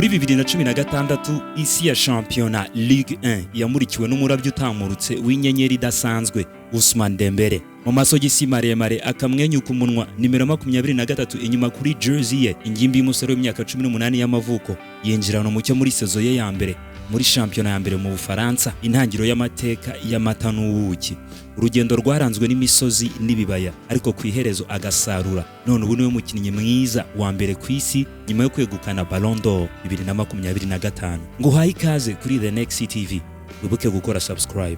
Muri 2016, isi ya shampiyona Ligue 1 yamurikiwe n'umurabyo utamurutse w'inyenyeri idasanzwe, Ousmane Dembele. Mu masogisi maremare, akamwenyu ku munwa, nimero 23 inyuma kuri jersey ye, ingimbi y'umusore w'imyaka 18 y'amavuko yinjirana umucyo muri saison ye ya mbere muri shampiyona ya mbere mu Bufaransa, intangiriro y'amateka y'amata n'ubuki. Urugendo rwaranzwe n'imisozi n'ibibaya, ariko ku iherezo agasarura. None ubu niwe mukinnyi mwiza wa mbere ku isi nyuma yo kwegukana Ballon d'Or 2025. Nguhaye ikaze kuri The Next TV, wibuke gukora subscribe.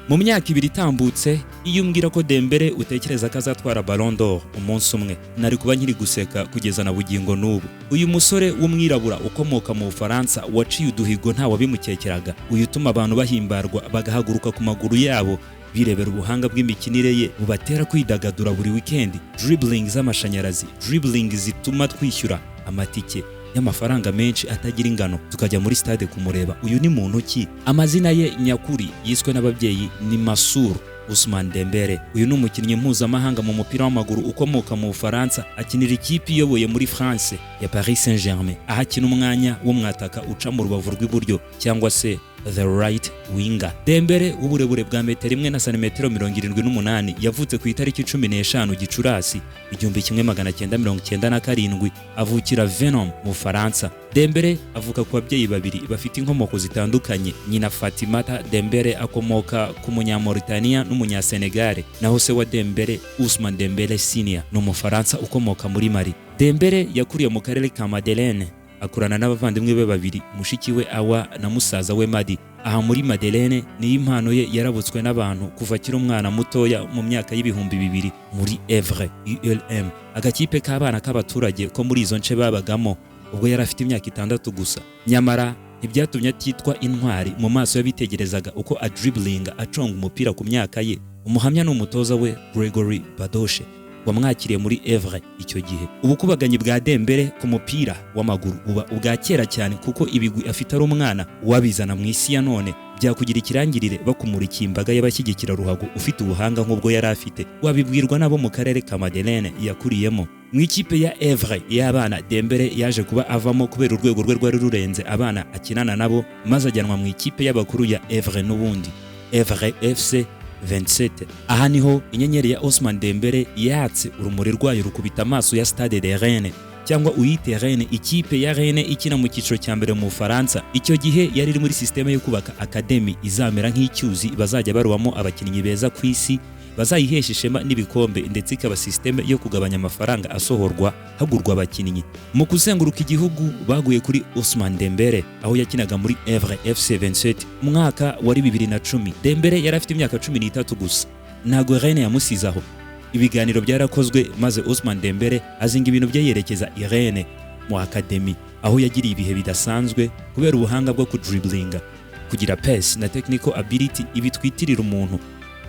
Mu myaka 2 itambutse, iyo umbwira ko Dembele utekereza ko azatwara Ballon d'Or umunsi umwe, nari kuba nkiri guseka kugeza na bugingo n'ubu. Uyu musore w'umwirabura ukomoka mu Bufaransa waciye uduhigo nta wabimukekeraga, uyu utuma abantu bahimbarwa bagahaguruka ku maguru yabo birebera ubuhanga bw'imikinire ye bubatera kwidagadura buri weekend, dribbling z'amashanyarazi, dribbling zituma twishyura amatike y'amafaranga menshi atagira ingano tukajya muri stade kumureba. Uyu ni muntu ki? Amazina ye nyakuri yiswe n'ababyeyi ni Mansour Ousmane Dembele. Uyu ni umukinnyi mpuzamahanga mu mupira w'amaguru ukomoka mu Bufaransa, akinira ikipe iyoboye muri France ya Paris Saint-Germain, aho akina umwanya w'umwataka uca mu rubavu rw'iburyo cyangwa se the right winger. Dembele w'uburebure bwa metero 1 na santimetero 78 yavutse ku itariki 15 Gicurasi 1997, avukira Vernon mu Bufaransa. Dembele avuka ku babyeyi babiri bafite inkomoko zitandukanye. Nyina Fatimata Dembele akomoka ku Munyamauritania n'Umunyasenegale, naho se wa Dembele, Ousmane Dembele Senior, ni Umufaransa ukomoka muri Mali. Dembele yakuriye mu karere ka Madeleine, akurana n'abavandimwe be babiri, mushiki we Awa na musaza we Madi. Aha muri Madeleine niyo impano ye yarabutswe n'abantu kuva akiri umwana mutoya mu myaka y'2000 muri Evre ULM, agakipe k'abana k'abaturage ko muri izo nce babagamo, ubwo yari afite imyaka 6 gusa. Nyamara ntibyatumye atitwa intwari mu maso y'abitegerezaga uko adribblinga, aconga umupira ku myaka ye. Umuhamya ni umutoza we Gregory Badoshe wamwakiriye muri Evre icyo gihe. Ubukubaganyi bwa Dembele ku mupira w'amaguru buba ubwa kera cyane, kuko ibigwi afite ari umwana wabizana mu isi ya none byakugira ikirangirire bakumurikiye imbaga y'abashyigikira ruhago. Ufite ubuhanga nk'ubwo yari afite wabibwirwa n'abo mu karere ka Madeleine yakuriyemo. Mu ikipe ya Evre y'abana, Dembele yaje kuba avamo kubera urwego rwe rwari rurenze abana akinana nabo, maze ajyanwa mu ikipe y'abakuru ya Evre n'ubundi, Evre FC 27. Aha niho inyenyeri ya Ousmane Dembele yatse urumuri rwayo rukubita amaso ya Stade de Rennes, cyangwa uyite Rennes, ikipe ya Rennes ikina mu cyiciro cya mbere mu Bufaransa. Icyo gihe yari iri muri système yo kubaka academy izamera nk'icyuzi bazajya barobamo abakinnyi beza ku isi bazayihesha ishema n'ibikombe, ndetse ikaba système yo kugabanya amafaranga asohorwa hagurwa abakinnyi. Mu kuzenguruka igihugu baguye kuri Ousmane Dembele aho yakinaga muri Evre FC 27. Umwaka wari 2010, Dembele yari afite imyaka 13 gusa. Ntago Rennes yamusize aho. Ibiganiro byarakozwe maze Ousmane Dembele azinga ibintu bye yerekeza i Rennes mu academy, aho yagiriye ibihe bidasanzwe kubera ubuhanga bwo kudribblinga, kugira pace na technical ability, ibi twitirira umuntu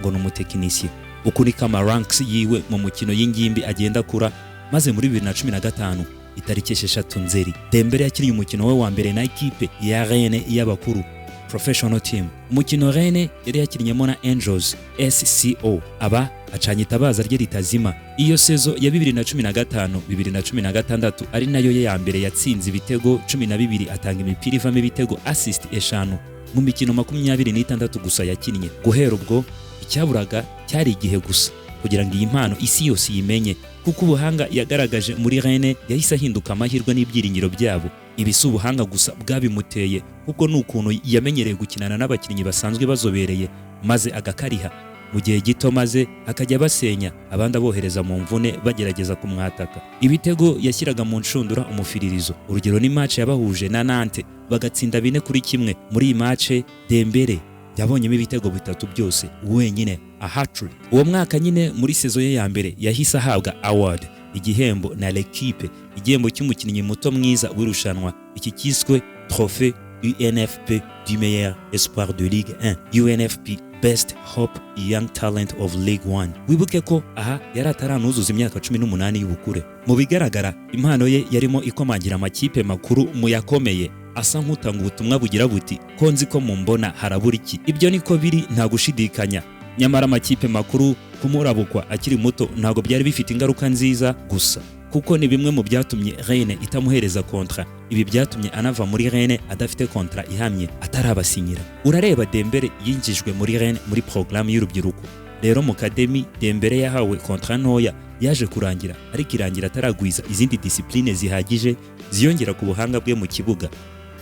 ngo ni umutekinisiye. Uku niko ama ranks yiwe mu mukino y'ingimbi agenda akura, maze muri 2015 itariki 6 Nzeri, Dembele yakiniye umukino we wa mbere na ekipe ya Rennes y'abakuru, professional team. Umukino Rennes yari yakinnyemo na Angers SCO, aba acanye itabaza rye ritazima. Iyo saison ya 2015 2016 ari nayo ye ya mbere, yatsinze ibitego 12, atanga imipira ivamo ibitego, assist 5, mu mikino 26 gusa yakinnye. Guhera ubwo icyaburaga cyari igihe gusa kugira ngo iyi mpano isi yose iyimenye, kuko ubuhanga yagaragaje muri Rennes yahise ahinduka amahirwe n'ibyiringiro byabo. Ibi si ubuhanga gusa bwabimuteye, kuko ni ukuntu yamenyereye gukinana n'abakinnyi basanzwe bazobereye, maze agakariha mu gihe gito, maze akajya basenya abandi abohereza mu mvune bagerageza kumwataka. Ibitego yashyiraga mu nshundura umufiririzo. Urugero ni match yabahuje na Nantes bagatsinda 4-1. Muri iyi match Dembele yabonyemo ibitego bitatu byose wenyine, a hat-trick. Uwo mwaka nyine, muri saison ye ya mbere, yahise ahabwa award, igihembo na L'Equipe, igihembo cy'umukinnyi muto mwiza w'irushanwa. Iki cyiswe Trophée UNFP du meilleur espoir de Ligue 1, UNFP Best Hope Young Talent of Ligue 1. Wibuke ko aha yari ataranuzuza imyaka 18 y'ubukure. Mu bigaragara, impano ye yarimo ikomangira amakipe makuru mu yakomeye, asa nk'utanga ubutumwa bugira buti: "Ko nzi ko mumbona, harabura iki?" Ibyo niko biri, nta gushidikanya. Nyamara amakipe makuru kumurabukwa akiri muto ntabwo byari bifite ingaruka nziza gusa. Kuko ni bimwe mu byatumye Rennes itamuhereza contrat. Ibi byatumye anava muri Rennes adafite contrat ihamye, atarabasinyira. Urareba, Dembele yinjijwe muri Rennes muri porogaramu y'urubyiruko. Rero mu academy Dembele yahawe contrat ntoya yaje kurangira, ariko irangira ataragwiza izindi discipline zihagije ziyongera ku buhanga bwe mu kibuga.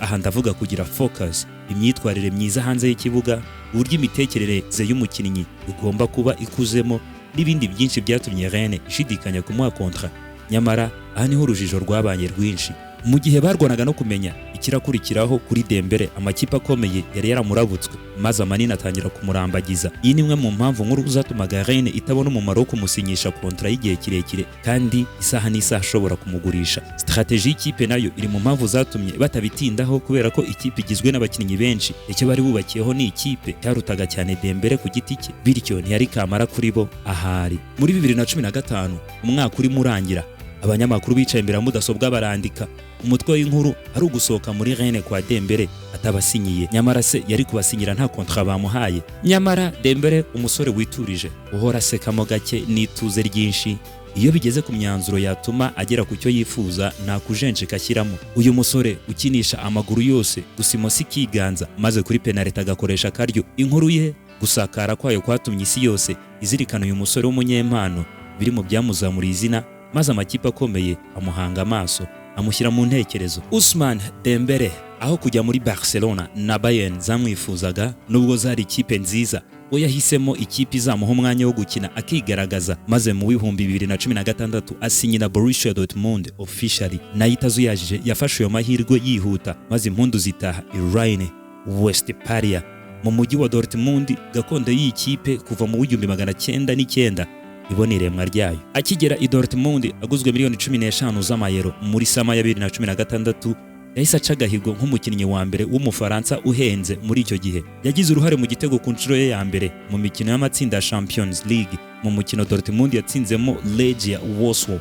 Aha ndavuga kugira focus, imyitwarire myiza hanze y'ikibuga, uburyo imitekerereze y'umukinnyi igomba kuba ikuzemo n'ibindi byinshi byatumye Rennes ishidikanya kumuha contrat. Nyamara aha niho urujijo rwabanye rwinshi mu gihe barwanaga no kumenya ikirakurikiraho kuri Dembele. Amakipe akomeye yari yaramurabutswe, maze amanini atangira kumurambagiza. Iyi ni imwe mu mpamvu nkuru zatumaga Rennes itabona umumaro wo kumusinyisha contrat y'igihe kirekire kandi isaha n'isaha ashobora kumugurisha. Stratégie y'ikipe nayo iri mu mpamvu zatumye batabitindaho, kubera ko ikipe igizwe n'abakinnyi benshi. Icyo bari bubakiyeho ni ikipe cyarutaga cyane Dembele ku giti cye, bityo ntiyari kamara kuri bo ahari. Muri 2015, umwaka urimo urangira, abanyamakuru bicaye imbere ya mudasobwa barandika. Umutwe w'inkuru ari ugusohoka muri Rennes kwa Dembele atabasinyiye. Nyamara se yari kubasinyira nta contrat bamuhaye? Nyamara Dembele, umusore witurije, uhora asekamo gake n'ituze ryinshi, iyo bigeze ku myanzuro yatuma agera ku cyo yifuza nta kujenjeka ashyiramo. Uyu musore ukinisha amaguru yose, gusa imoso ikiganza, maze kuri penaliti agakoresha akaryo. Inkuru ye gusakara kwayo kwatumye isi yose izirikana uyu musore w'umunyempano, biri mu byamuzamuriye izina, maze amakipe akomeye amuhanga amaso, amushyira mu ntekerezo. Ousmane Dembele, aho kujya muri Barcelona na Bayern zamwifuzaga, nubwo zari ikipe nziza, we yahisemo ikipe izamuha umwanya wo gukina akigaragaza, maze mu 2016 asinyira Borussia Dortmund officially. Nayo itazuyajije yafashe ayo mahirwe yihuta, maze impundu zitaha i Rhine Westphalia, mu mujyi wa Dortmund, gakondo y'iyi kipe kuva mu 1909 ibona iremwa ryayo. Akigera i Dortmund aguzwe miliyoni 15 z'amayero muri summer ya 2016, yahise aca agahigo nk'umukinnyi wa mbere w'Umufaransa uhenze muri icyo gihe. Yagize uruhare mu gitego ku nshuro ye ya mbere mu mikino y'amatsinda ya Champions League, mu mukino Dortmund yatsinzemo Legia Warsaw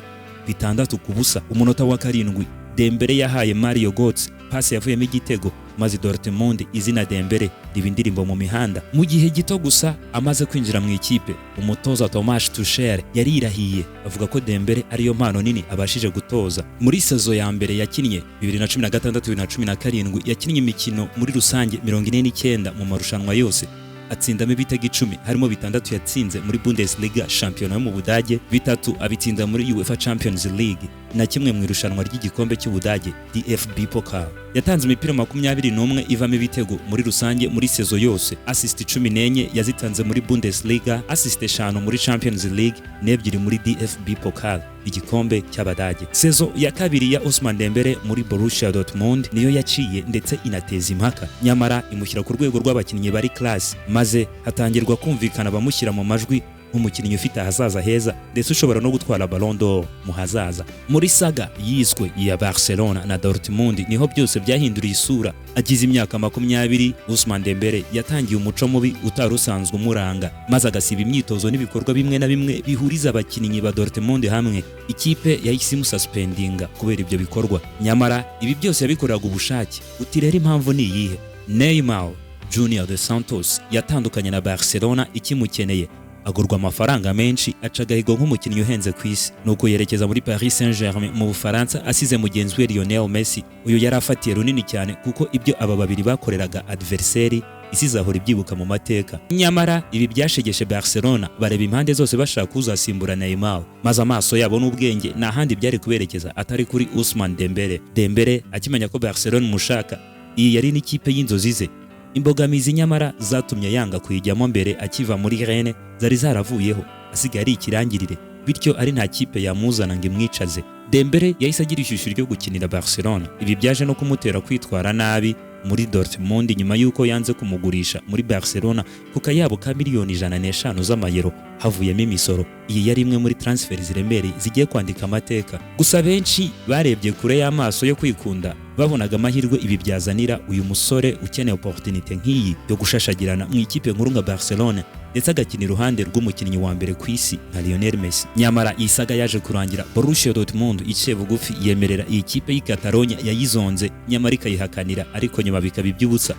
6-0. Umunota wa 7, Dembele yahaye Mario Götze pasi yavuyemo igitego, maze Dortmund izina Dembele riba indirimbo mu mihanda. Mu gihe gito gusa amaze kwinjira mu ikipe, umutoza Thomas Tuchel yarirahiye avuga ko Dembele ariyo mpano nini abashije gutoza. Muri saison ya mbere yakinnye, 2016-2017, yakinnye imikino muri rusange 49 mu marushanwa yose, atsindamo ibitego 10, harimo bitandatu yatsinze muri Bundesliga, shampiyona yo mu Budage, bitatu abitsinda muri UEFA Champions League na kimwe mu irushanwa ry'igikombe cy'Ubudage, DFB Pokal. Yatanze imipira 21 ivamo ibitego muri rusange muri saison yose. Assist 14 yazitanze muri Bundesliga, assist 5 muri Champions League n'ebyiri muri DFB Pokal, igikombe cy'Abadage. Saison ya kabiri ya Ousmane Dembele muri Borussia Dortmund niyo yaciye ndetse inateza impaka, nyamara imushyira ku rwego rw'abakinnyi bari class, maze hatangirwa kumvikana abamushyira mu majwi nk'umukinnyi ufite ahazaza heza, ndetse ushobora no gutwara Ballon d'Or mu hazaza. Muri saga yiswe iya Barcelona na Dortmund niho byose byahinduriye isura. Agize imyaka 20, Ousmane Dembele yatangiye umuco mubi utari usanzwe umuranga, maze agasiba imyitozo n'ibikorwa bimwe na bimwe bihuriza abakinnyi ba Dortmund hamwe. Ikipe yahise imususpendinga kubera ibyo bikorwa. Nyamara ibi byose yabikoreraga ubushake. Uti rero impamvu ni iyihe? Neymar Junior de Santos yatandukanye na Barcelona ikimukeneye, agurwa amafaranga menshi, aca agahigo nk'umukinnyi uhenze ku isi, nuko yerekeza muri Paris Saint-Germain mu Bufaransa, asize mugenzi we Lionel Messi. Uyu yari afatiye runini cyane, kuko ibyo aba babiri bakoreraga adversaire isi izahora ibyibuka mu mateka. Nyamara ibi byashegeshe Barcelona, bareba impande zose bashaka uzasimbura Neymar, maze amaso yabo n'ubwenge nta handi byari kuberekeza atari kuri Ousmane Dembele. Dembele akimenya ko Barcelona imushaka, iyi yari n'ikipe y'inzozi ze. Imbogamizi nyamara zatumye yanga kuyijyamo mbere akiva muri Rennes zari zaravuyeho, asigaye ari ikirangirire, bityo ari nta kipe yamuzana ngo imwicaze. Dembele yahise agira ishyushyu ryo gukinira Barcelona. Ibi byaje no kumutera kwitwara nabi muri Dortmund nyuma y'uko yanze kumugurisha muri Barcelona ku kayabo ka miliyoni 105 z'amayero havuyemo imisoro. Iyi yari imwe muri transfer ziremereye zigiye kwandika amateka. Gusa benshi barebye kure y'amaso yo kwikunda, babonaga amahirwe ibi byazanira uyu musore ukeneye opportunité nk'iyi yo gushashagirana mu ikipe nkuru nka Barcelona, ndetse agakina iruhande rw'umukinnyi wa mbere ku isi nka Lionel Messi. Nyamara iyi saga yaje kurangira Borussia Dortmund iciye bugufi, yemerera iyi kipe y'i Catalonia yayizonze, nyamara ikayihakanira, ariko nyuma bikaba iby'ubusa,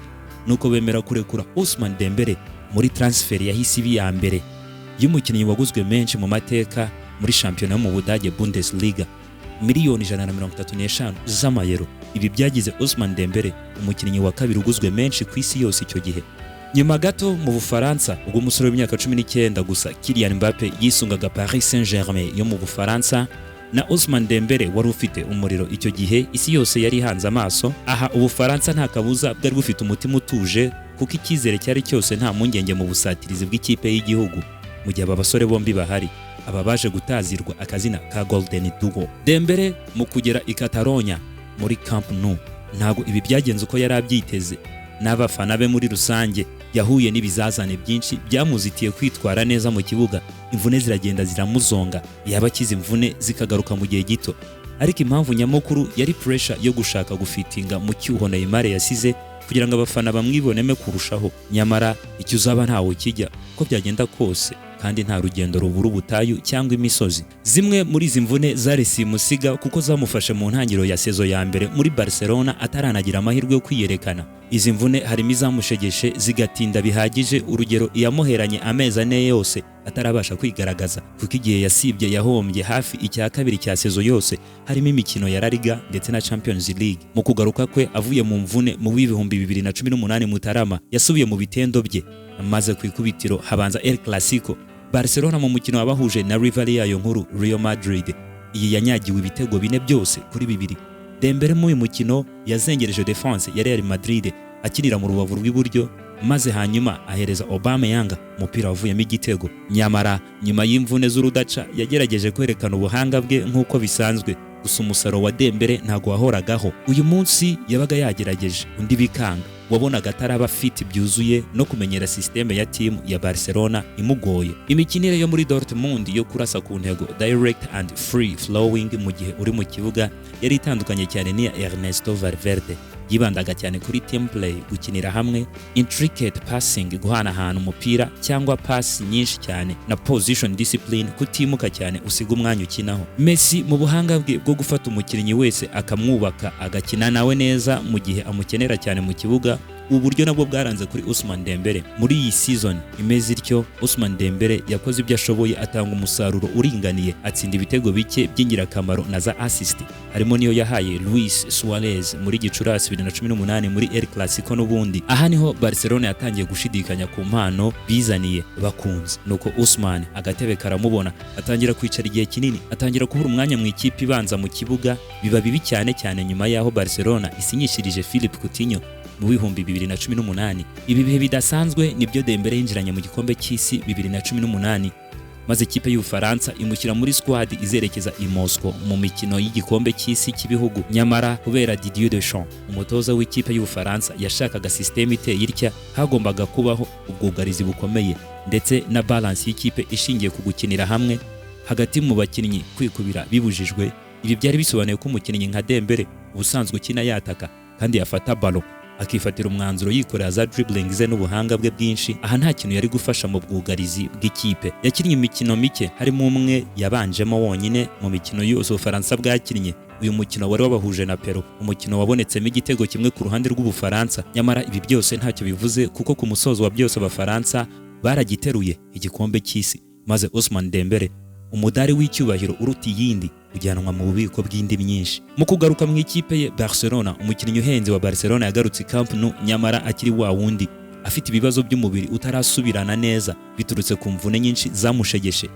nuko bemera kurekura Ousmane Dembele muri transfer yahise iba iya mbere y'umukinnyi waguzwe menshi mu mateka muri shampiyona yo mu Budage, Bundesliga. 135 miliyoni z'amayero. Ibi byagize Ousmane Dembele umukinnyi wa kabiri uguzwe menshi ku isi yose icyo gihe. Nyuma gato mu Bufaransa, ubwo umusore w'imyaka 19 gusa Kylian Mbappe yisungaga Paris Saint-Germain yo mu Bufaransa, na Ousmane Dembele wari ufite umuriro icyo gihe isi yose yari ihanze amaso. Aha Ubufaransa nta kabuza bwari bufite umutima utuje, kuko icyizere cyari cyose, nta mpungenge mu busatirizi bw'ikipe y'igihugu mu gihe aba basore bombi bahari. Aba baje gutazirwa akazina ka Golden Duo. Dembele mu kugera i Catalonia muri Camp Nou, ntabwo ibi byagenze uko yari abyiteze n'abafana be muri rusange. Yahuye n'ibizazane byinshi byamuzitiye kwitwara neza mu kibuga. Imvune ziragenda ziramuzonga, yaba akize imvune zikagaruka mu gihe gito. Ariko impamvu nyamukuru yari pressure yo gushaka gufitinga mu cyuho Neymar yasize kugira ngo abafana bamwibonemo kurushaho. Nyamara icyo uzaba ntawe ukijya uko byagenda kose, kandi nta rugendo rubura ubutayu cyangwa imisozi. Zimwe muri izi mvune zari simusiga, kuko zamufashe mu ntangiriro ya saison ya mbere muri Barcelona ataranagira amahirwe yo kwiyerekana. Izi mvune harimo izamushegeshe zigatinda bihagije, urugero iyamuheranye amezi 4 yose atarabasha kwigaragaza, kuko igihe yasibye yahombye hafi icya kabiri cya saison yose, harimo imikino ya La Liga ndetse na Champions League. Mu kugaruka kwe avuye mu mvune mu w'2018 Mutarama, yasubiye mu bitendo bye, maze ku ikubitiro habanza El Clasico. Barcelona mu mukino wabahuje na rival yayo nkuru Real Madrid, iyi yanyagiwe ibitego 4 byose kuri 2. Dembele muri uyu mukino yazengereje defense ya Real Madrid akinira mu rubavu rw'iburyo, maze hanyuma ahereza Aubameyang umupira wavuyemo igitego. Nyamara nyuma y'imvune z'urudaca yagerageje kwerekana ubuhanga bwe nk'uko bisanzwe, gusa umusaruro wa Dembele ntago wahoragaho. Uyu munsi yabaga yagerageje, undi bikanga. Wabonaga ataraba fit byuzuye no kumenyera système ya team ya Barcelona imugoye. Imikinire yo muri Dortmund yo kurasa ku ntego, direct and free flowing mu gihe uri mu kibuga, yari itandukanye cyane n'iya Ernesto Valverde. Yibandaga cyane kuri team play, gukinira hamwe, intricate passing, guhanahana umupira cyangwa pass nyinshi cyane, na position discipline, kutimuka cyane usiga umwanya ukinaho. Messi mu buhanga bwe bwo gufata umukinnyi wese akamwubaka, agakina nawe neza mu gihe amukenera cyane mu kibuga, ubu buryo nabwo bwaranze kuri Ousmane Dembele. Muri iyi season imeze ityo, Ousmane Dembele yakoze ibyo ashoboye, atanga umusaruro uringaniye, atsinda ibitego bike by'ingirakamaro na za assist, harimo niyo yahaye Luis Suarez muri Gicurasi 2018 muri El Clasico n'ubundi. Aha niho Barcelona yatangiye gushidikanya ku mpano bizaniye bakunze. Nuko Ousmane agatebe karamubona, atangira kwicara igihe kinini, atangira kubura umwanya mu ikipe ibanza mu kibuga. Biba bibi cyane cyane nyuma y'aho Barcelona isinyishirije Philippe Coutinho mu 2018. Ibi bihe bidasanzwe nibyo Dembele yinjiranye mu gikombe cy'isi 2018, maze ikipe y'Ubufaransa imushyira muri squad izerekeza i Moscow mu mikino y'igikombe cy'isi cy'ibihugu. Nyamara kubera Didier Deschamps, umutoza w'ikipe y'Ubufaransa, yashakaga système iteye itya: hagombaga kubaho ubwugarizi bukomeye ndetse na balance y'ikipe ishingiye ku gukinira hamwe hagati mu bakinnyi, kwikubira bibujijwe. Ibi byari bisobanuye ko umukinnyi nka Dembele ubusanzwe ukina yataka kandi yafata ballon akifatira umwanzuro, yikorera za dribbling ze n'ubuhanga bwe bwinshi, aha nta kintu yari gufasha mu bwugarizi bw'ikipe. Yakinnye imikino mike, harimo umwe yabanjemo wonyine mu mikino yose Ubufaransa bwakinnye. Uyu mukino wari wabahuje na Peru, umukino wabonetsemo igitego kimwe ku ruhande rw'Ubufaransa. Nyamara ibi byose ntacyo bivuze, kuko ku musozo wa byose Abafaransa baragiteruye igikombe cy'isi, maze Ousmane Dembele umudari w'icyubahiro uruta iyindi ujyanwa mu bubiko bw'indi myinshi. Mu kugaruka mu ikipe ye Barcelona, umukinnyi uhenze wa Barcelona yagarutse i Camp Nou, nyamara akiri wa wundi afite ibibazo by'umubiri utarasubirana neza biturutse ku mvune nyinshi zamushegeshe,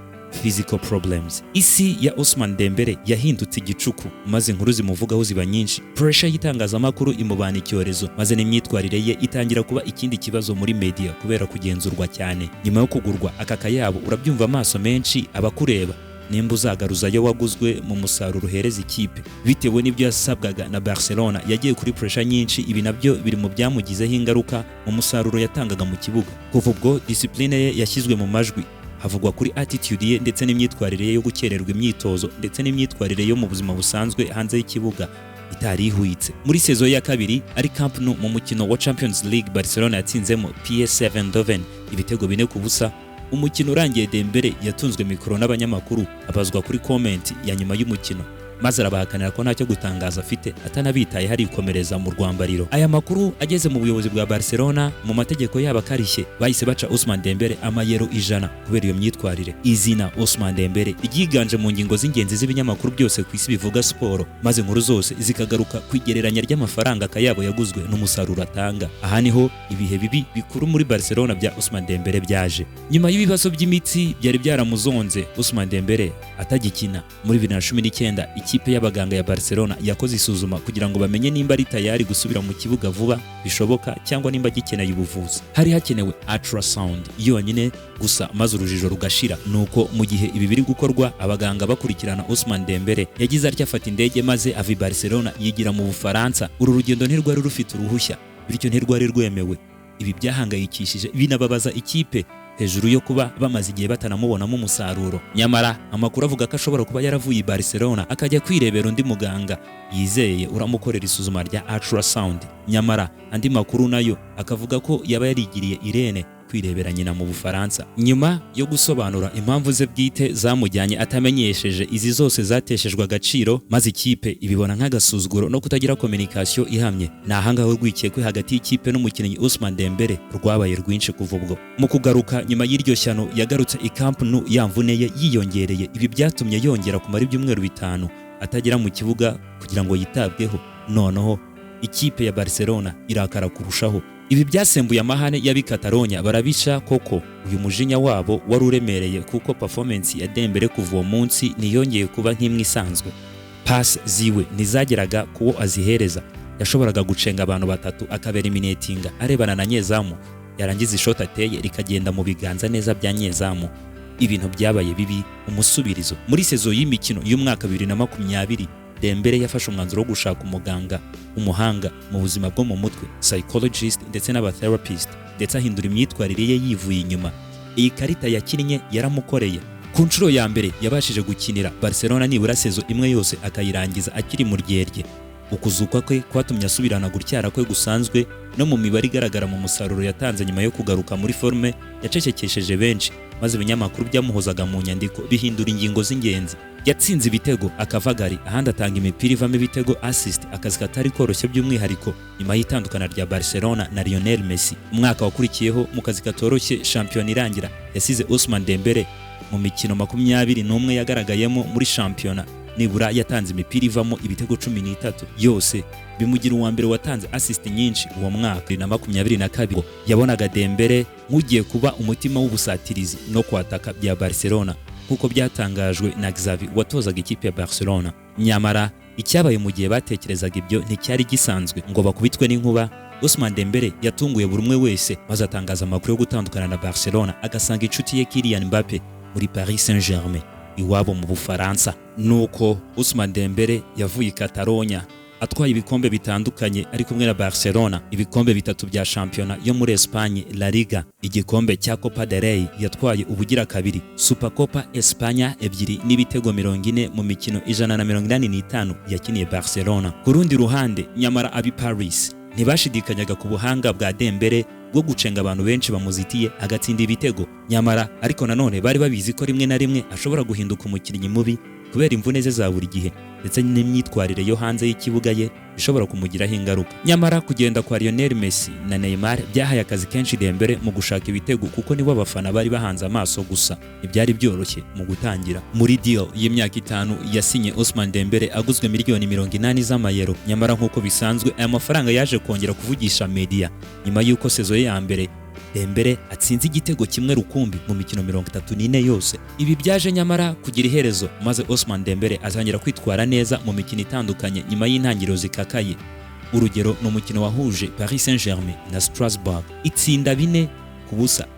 physical problems. Isi ya Ousmane Dembele yahindutse igicuku, maze inkuru zimuvugaho ziba nyinshi. Pressure y'itangazamakuru imubana icyorezo, maze n'imyitwarire ye itangira kuba ikindi kibazo muri media kubera kugenzurwa cyane. Nyuma yo kugurwa aka kayabo, urabyumva, amaso menshi abakureba nimba uzagaruzayo waguzwe mu musaruro uhereza ikipe. Bitewe n'ibyo yasabwaga na Barcelona, yagiye kuri pressure nyinshi. Ibi nabyo biri mu byamugizeho ingaruka mu musaruro yatangaga mu kibuga. Kuva ubwo discipline ye yashyizwe mu majwi, havugwa kuri attitude ye ndetse n'imyitwarire ye yo gukererwa imyitozo, ndetse n'imyitwarire yo mu buzima busanzwe hanze y'ikibuga itari ihwitse. Muri saison ya kabiri ari Camp Nou, mu mukino wa Champions League Barcelona yatsinzemo PSV Eindhoven ibitego 4-0, umukino urangiye Dembele yatunzwe mikoro n'abanyamakuru, abazwa kuri comment ya nyuma y'umukino. Maze arabahakanira ko ntacyo gutangaza afite, atanabitaye, harikomereza mu rwambariro. Aya makuru ageze mu buyobozi bwa Barcelona, mu mategeko yabo akarishye, bahise baca Ousmane Dembele amayero 100 kubera iyo myitwarire. Izina Ousmane Dembele ryiganje mu ngingo z'ingenzi z'ibinyamakuru byose ku isi bivuga siporo, maze inkuru zose zikagaruka ku igereranya ry'amafaranga akayabo yaguzwe n'umusaruro atanga. Aha niho ibihe bibi bikuru muri Barcelona bya Ousmane Dembele byaje. Nyuma y'ibibazo by'imitsi byari byaramuzonze, Ousmane Dembele atagikina muri 2019, ikipe y'abaganga ya Barcelona yakoze isuzuma kugira ngo bamenye nimba ari tayari gusubira mu kibuga vuba bishoboka cyangwa nimba agikeneye ubuvuzi. Hari hakenewe ultrasound yonyine gusa, maze urujijo rugashira. Nuko mu gihe ibi biri gukorwa, abaganga bakurikirana Ousmane Dembele, yagize atya afata indege maze ava i Barcelona yigira mu Bufaransa. Uru rugendo ntirwari rufite uruhushya, bityo ntirwari rwemewe. Ibi byahangayikishije binababaza ikipe, hejuru yo kuba bamaze igihe batanamubonamo umusaruro. Nyamara amakuru avuga ko ashobora kuba yaravuye i Barcelona akajya kwirebera undi muganga yizeye uramukorera isuzuma rya ultrasound. Nyamara andi makuru nayo akavuga ko yaba yarigiriye i Rennes kwirebera nyina mu Bufaransa. Nyuma yo gusobanura impamvu ze bwite zamujyanye atamenyesheje, izi zose zateshejwe agaciro, maze ikipe ibibona nk'agasuzuguro no kutagira communication ihamye. Ni ahangaha urwikekwe hagati y'ikipe n'umukinnyi Ousmane Dembele rwabaye rwinshi kuva ubwo. Mu kugaruka nyuma y'iryo shyano, yagarutse i Camp Nou ya mvune ye yiyongereye. Ibi byatumye yongera kumara ibyumweru 5 atagera mu kibuga kugira ngo yitabweho. Noneho ikipe ya Barcelona irakara kurushaho. Ibi byasembuye amahane y'ab'i Catalonia, barabica koko. Uyu mujinya wabo wari uremereye, kuko performance ya Dembele kuva uwo munsi ntiyongeye kuba nk'imwe isanzwe. Pass ziwe ntizageraga kuwo azihereza. Yashoboraga gucenga abantu batatu, akabaeliminatinga arebana na nyezamu, yarangiza ishoti ateye rikagenda mu biganza neza bya nyezamu. Ibintu byabaye bibi umusubirizo. Muri saison y'imikino y'umwaka 2020, Dembele yafashe umwanzuro wo gushaka umuganga umuhanga mu buzima bwo mu mutwe, psychologist, ndetse n'abatherapist, ndetse ahindura imyitwarire ye yivuye inyuma. Iyi karita yakinnye yaramukoreye. Ku nshuro ya mbere yabashije gukinira Barcelona nibura saison imwe yose, akayirangiza akiri mu ryerye. Ukuzuka kwe kwatumye asubirana gutyara kwe gusanzwe, no mu mibare igaragara mu musaruro yatanze nyuma yo kugaruka muri forme yacecekesheje benshi, maze ibinyamakuru byamuhozaga mu nyandiko bihindura ingingo z'ingenzi. Yatsinze ibitego akavagari, ahandi atanga imipira ivamo ibitego, assist, akazi katari koroshye by'umwihariko nyuma y'itandukana rya Barcelona na Lionel Messi. Umwaka wakurikiyeho, mu kazi katoroshye, shampiyona irangira, yasize Ousmane Dembele mu mikino 21 yagaragayemo muri shampiyona, nibura yatanze imipira ivamo ibitego 13 yose, bimugira uwa mbere watanze assist nyinshi uwo mwaka. Na 22 yabonaga Dembele nk'ugiye kuba umutima w'ubusatirizi no kwataka bya Barcelona, nk'uko byatangajwe na Xavi watozaga ikipe ya Barcelona. Nyamara icyabaye mu gihe batekerezaga ibyo nticyari gisanzwe ngo bakubitwe n'inkuba. Ousmane Dembele yatunguye buri umwe wese, maze atangaza amakuru yo gutandukana na Barcelona, agasanga inshuti ye Kylian Mbappe muri Paris Saint-Germain iwabo mu Bufaransa. Nuko Ousmane Dembele yavuye i Catalonia atwaye ibikombe bitandukanye ari kumwe na Barcelona: ibikombe bitatu bya shampiyona yo muri Espagne, La Liga, igikombe cya Copa del Rey yatwaye ubugira kabiri, Supercopa España ebyiri, n'ibitego 40 mu mikino 185 yakiniye Barcelona. Ku rundi ruhande nyamara, abi Paris ntibashidikanyaga ku buhanga bwa Dembele bwo gucenga abantu benshi bamuzitiye agatsinda ibitego. Nyamara ariko nanone bari babizi ko rimwe na rimwe ashobora guhinduka umukinnyi mubi kubera imvune ze za buri gihe ndetse n'imyitwarire yo hanze y'ikibuga ye ishobora kumugiraho ingaruka. Nyamara kugenda kwa Lionel Messi na Neymar byahaye akazi kenshi Dembele mu gushaka ibitego, kuko nibo abafana bari bahanze amaso. Gusa ntibyari byoroshye mu gutangira. Muri deal y'imyaka 5 yasinye, Ousmane Dembele aguzwe miliyoni 80 z'amayero. Nyamara nk'uko bisanzwe, aya mafaranga yaje kongera kuvugisha media nyuma y'uko saison ye ya mbere Dembele atsinze igitego kimwe rukumbi mu mikino 34 yose. Ibi byaje nyamara kugira iherezo, maze Ousmane Dembele atangira kwitwara neza mu mikino itandukanye nyuma y'intangiriro zikakaye. Urugero ni umukino wahuje Paris Saint-Germain na Strasbourg, itsinda 4-0.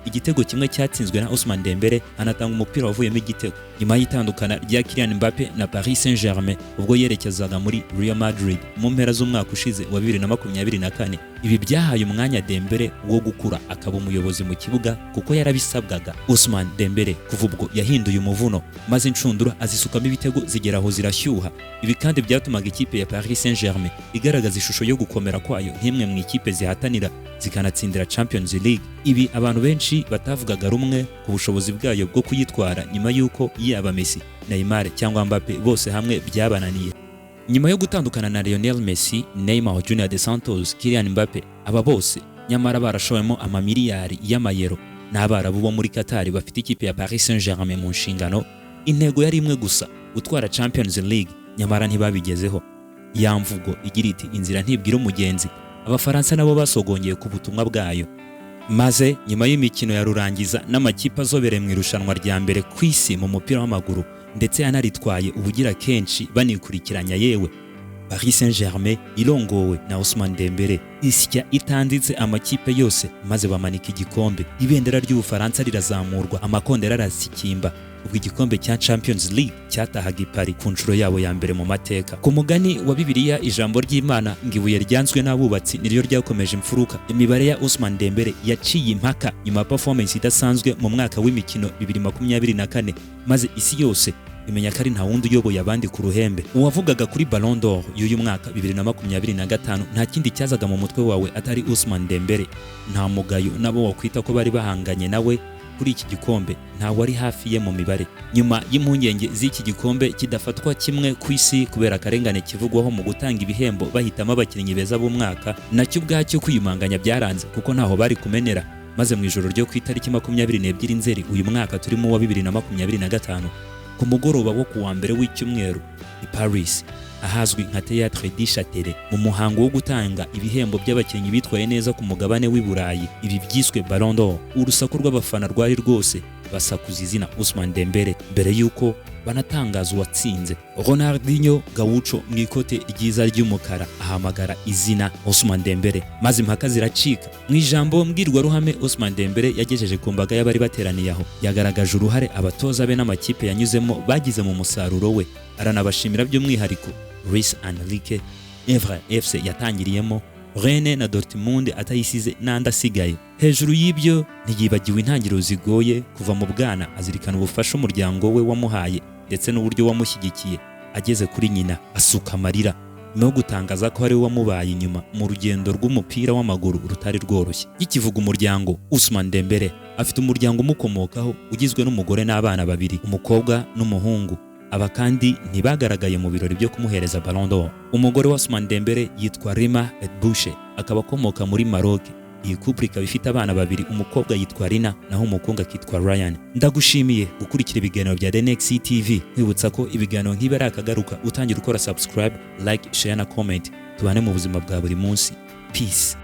Igitego kimwe cyatsinzwe na Ousmane Dembele, anatanga umupira wavuyemo igitego. Nyuma y'itandukana rya Kylian Mbappe na Paris Saint-Germain ubwo yerekezaga muri Real Madrid mu mpera z'umwaka ushize wa 2024. Ibi byahaye umwanya Dembele wo gukura akaba umuyobozi mu kibuga kuko yarabisabwaga. Ousmane Dembele kuva ubwo yahinduye umuvuno, maze inshundura azisukamo ibitego zigera aho zirashyuha. Ibi kandi byatumaga ikipe ya Paris Saint-Germain igaragaza ishusho yo gukomera kwayo nk'imwe mu ikipe zihatanira zikanatsindira Champions League. Ibi abantu benshi batavugaga rumwe ku bushobozi bwayo bwo kuyitwara nyuma y'uko yaba Messi, Neymar cyangwa Mbappe bose hamwe byabananiye. Nyuma yo gutandukana na Lionel Messi, Neymar Junior de Santos, Kylian Mbappe, aba bose nyamara barashowemo amamiliyari y'amayero n'Abarabu bo muri Qatar bafite ikipe ya Paris Saint-Germain mu nshingano, intego yari imwe gusa: gutwara Champions League, nyamara ntibabigezeho. Ya mvugo igira iti: "Inzira ntibwira umugenzi", Abafaransa nabo basogongeye ku butumwa bwayo. Maze nyuma y'imikino ya rurangiza n'amakipe azobereye mu irushanwa rya mbere ku isi mu mupira w'amaguru, ndetse yanaritwaye ubugira kenshi banikurikiranya, yewe Paris Saint-Germain irongowe na Ousmane Dembele isya itanditse amakipe yose, maze bamanika igikombe, ibendera ry'Ubufaransa rirazamurwa, amakondera arasikimba ubwo igikombe cya Champions League cyatahaga i Paris ku nshuro yabo ya mbere mu mateka. Ku mugani wa Bibiliya, ijambo ry'Imana ngo: "Ibuye ryanzwe n'abubatsi niryo ryakomeje imfuruka." Imibare ya Ousmane Dembele yaciye impaka nyuma ya performance idasanzwe mu mwaka w'imikino 2024, maze isi yose imenya ko ari nta wundi uyoboye abandi ku ruhembe. Uwavugaga kuri Ballon d'Or y'uyu mwaka 2025, nta kindi cyazaga mu mutwe wawe atari Ousmane Dembele. Nta mugayo nabo wakwita ko bari bahanganye nawe kuri iki gikombe, nta wari hafi ye mu mibare. Nyuma y'impungenge z'iki gikombe kidafatwa kimwe ku isi kubera akarengane kivugwaho mu gutanga ibihembo bahitamo abakinnyi beza b'umwaka, nacyo ubwacyo kwiyumanganya byaranze kuko ntaho bari kumenera. Maze mu ijoro ryo ku itariki 22 Nzeri uyu mwaka turimo wa 2025, ku mugoroba wo ku wa mbere w'icyumweru, i Paris ahazwi nka Théâtre du Châtelet, mu muhango wo gutanga ibihembo by'abakinnyi bitwaye neza ku mugabane w'i Burayi, ibi byiswe Ballon d'Or, urusaku rw'abafana rwari rwose, basakuza izina Ousmane Dembele mbere y'uko banatangaza uwatsinze. Ronaldinho Gaucho mu ikote ryiza ry'umukara ahamagara izina Ousmane Dembele, maze impaka ziracika. Mu ijambo mbwirwaruhame Ousmane Dembele yagejeje ku mbaga y'abari bateraniye aho, yagaragaje uruhare abatoza be n'amakipe yanyuzemo bagize mu musaruro we, aranabashimira by'umwihariko Luis Enrique, Evra FC yatangiriyemo, Rennes na Dortmund atayisize n'andi asigaye. Hejuru y'ibyo, ntiyibagiwe intangiriro zigoye kuva mu bwana, azirikana ubufasha umuryango we wamuhaye ndetse n'uburyo wamushyigikiye. Ageze kuri nyina asuka amarira nyuma yo gutangaza ko ari we wamubaye inyuma mu rugendo rw'umupira w'amaguru rutari rworoshye. Yikivuga umuryango, Ousmane Dembele afite umuryango umukomokaho ugizwe n'umugore n'abana babiri, umukobwa n'umuhungu. Aba kandi ntibagaragaye mu birori byo kumuhereza Ballon d'Or. Umugore wa Ousmane Dembele yitwa Rima Edbouche, akaba akomoka muri Maroc. Iyi couple ikaba ifite abana babiri, umukobwa yitwa Rina naho umuhungu akitwa Ryan. Ndagushimiye gukurikira ibiganiro bya The Next TV, nkwibutsa ko ibiganiro nk'ibi ari akagaruka. Utangira ukora subscribe, like, share na comment, tubane mu buzima bwa buri munsi. Peace.